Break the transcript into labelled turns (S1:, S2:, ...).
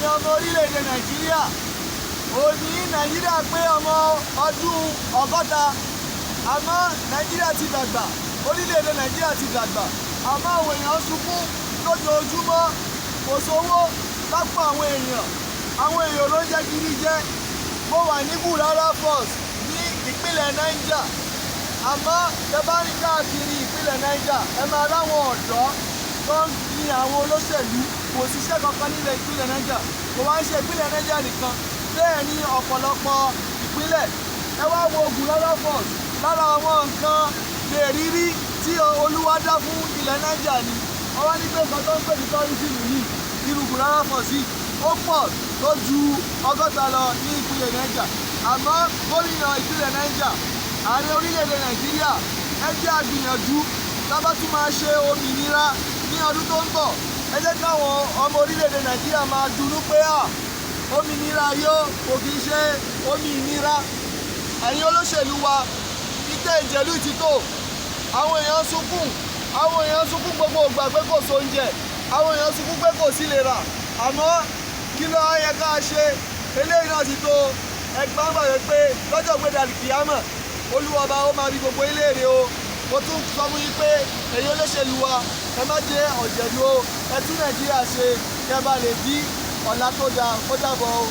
S1: Ẹ̀yin ọmọ orílẹ̀-èdè Nàìjíríà, òní Nàìjíríà pé ọmọ ọdún 60, àmọ́ Nàìjíríà ti dàgbà, orílẹ̀-èdè Nàìjíríà ti dàgbà, àmọ́ àwọn èèyàn ń sunkún lójoojúmọ́. Kò sówó lápò àwọn èèyàn, àwọn èèyàn ló ń jẹ́ gidi jẹ́. Mo wà ní Gurara Falls ní ìpínlẹ̀ Niger, àmọ́ tẹ bá rìn káàkiri ìpínlẹ̀ Niger, ẹ máa ráwọn ọ̀dọ́ tó ń ní àwọn olóṣèlú. Kò síṣẹ́ kankan nílẹ̀ ìpínlẹ̀ Niger. Kò wá ń ṣe ìpínlẹ̀ Niger nìkan, bẹ́ẹ̀ ni ọ̀pọ̀lọpọ̀ ìpínlẹ̀. Ẹ wá wo Gurara Falls, lára àwọn nǹkan mèrírí tí Olúwa dá fún ilẹ̀ Niger ni. Wọ́n wá ní pé nǹkan tó ń pè ní tourism yìí, irú Gurara Falls yìí, ó pọ̀ tó ju 60 lọ ní ìpínlẹ̀ Niger. Àmọ́ gómìnà ìpínlẹ̀ Niger, ààrẹ orílẹ̀-èdè Nàìjíríà, ẹ jẹ́ á gbìyànjú tá bá tún máa ṣe òmìnira ní ọdún tó ń bọ̀, ẹ jẹ́ káwọn ọmọ orílẹ̀-èdè Nàìjíríà máa dunnú pé à òmìnira yóò kò kì í ṣe òmìnira. Ẹ̀yin olóṣèlú wa, ìtẹ́ ìjẹ̀lú ti tó. Àwọn èèyàn sunkún, àwọn èèyàn sunkún gbogbo ìgbà pé kò sóúnjẹ, àwọn èèyàn sunkún pé kò sí lè rà. Àmọ́ kí ló yẹ ká ṣe? Eléyìí náà ti tó. Ẹgbàá gbàgbé pé lọ́jọ́ gbé dàlùkìyámọ̀, Olúwa Ọba ó máa bí gbogbo iléèrè o. Mo tún sọ fún yín pé ẹ̀yin olóṣèlú wa, ẹ má jẹ́ ọ̀jẹ̀lú o. Ẹ tún Nàìjíríà ṣe kẹ́ bá lè bí ọ̀la tó dáa. Ó dàbọ̀ o.